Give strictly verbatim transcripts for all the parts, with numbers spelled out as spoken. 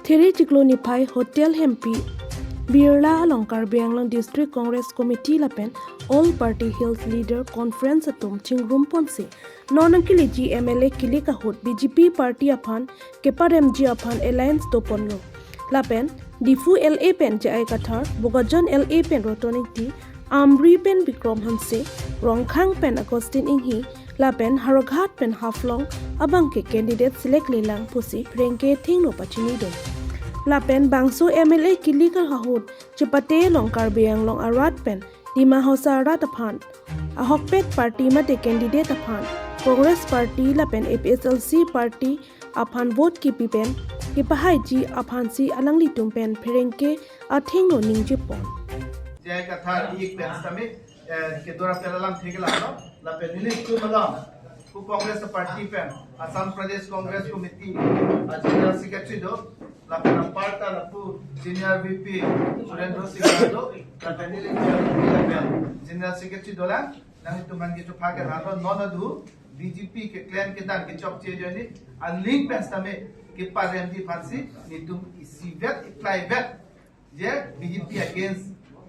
Three chiklo niphai Hotel Hempi Birla along Karbi Anglong District Congress Committee lapen All Party Hills Leader Conference atum chingrum ponsi non nangkeleji M L A kilik ahut B J P party aphan keparemji aphan alliance doponlo. Lapen Diphu L A pen J I Kathar, Bokajan L A pen Roton Ingti, Amri pen Bikram Hanse, Rongkhang pen Augustine Inghi, lapen Howraghat pen Haflong abangke candidate select lelang pusi pherangke athengno pachinidun. Lapen bangso M L A kilik ahut chepate along Karbi Anglong arat pen Dima Hasao arat aphan ahokpet party mate candidate aphan Congress party lapen A P H L C party aphan vote kipi pen kepahaiji aphansi alanglitum pen pherangke athengno ningjepon. J I Kathar ik pen sitame, eh, kedora pen alam thek lalo, lapen nelitum alam, ku Congress party pen, Assam Pradesh Congress Committee, ah, General Secretary do, lapen aparta lapu Senior V P Surendra Singh do, lapen nelitum V P lapen General Secretary dolang, nangtum man ke chuphak ke rado non adu, B J P keklem kedam kechokche ajoine, aling pen sitame keparemji aphansi, nelitum isivet, iklaivet, je B J P against,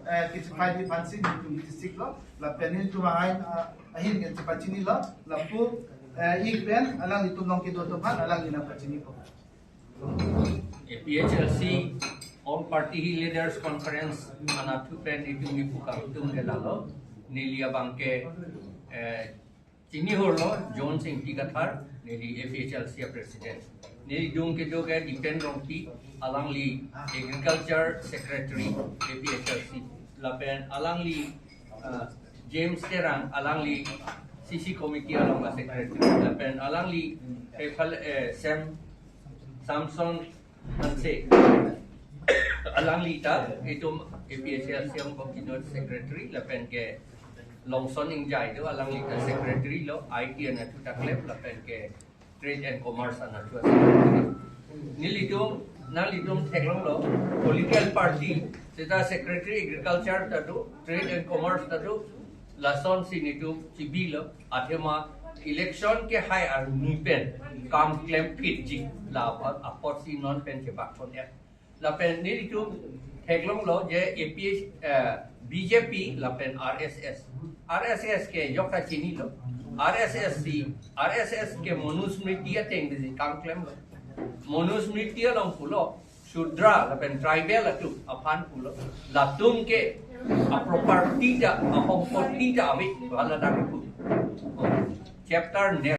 eh, kechephaiji aphansi nelitum isi siklo, lapen nelitum ahin, ah, ahin ke chepachinilo, lapu, eh, ik pen alanglitum along kedo atum aphan alangli nangpachinipo. A P H L C All Party Leaders Conference anatthu pen itum ipu kangtum ke lalo, neli abangke, eh, chini hurlo Jones Ingti Kathar, neli A P H L C a President. Neli adung kedo ke Dipen Rongpi, alangli Agriculture Secretary A P H L C. Lapen alangli, uh, James Terang, alangli C C Committee along a Secretary. Lapen alangli, eh, Phal-, eh, Sam, Samson Hanse, alangli ta itum A P H L C angbong kino Secretary, lapen ke Longson Ingjai do, alangli ta Secretary lo, I T anatthu ta klem, lapen ke Trade and Commerce anatthu a Secretary. Nelitum, nanglitum theklonglo, political party, seta Secretary Agriculture ta do, Trade and Commerce ta do, lasonsi nelitum chibilo, athema election kehai arni pen kam klemphitji, la apot, apotsi non pen chebak pon-et. Lapen nelitum theklonglo je A P H, eh, B J P lapen R S S. R S S ke jokta chinilo. R S S si, R S S ke Manusmriti ateng desi kam klemlo. Manusmriti along pulo, Shudra lapen tribal atum aphan pulo. Latum ke a property ta, a property ta ave, hala dang pu. Chapter next.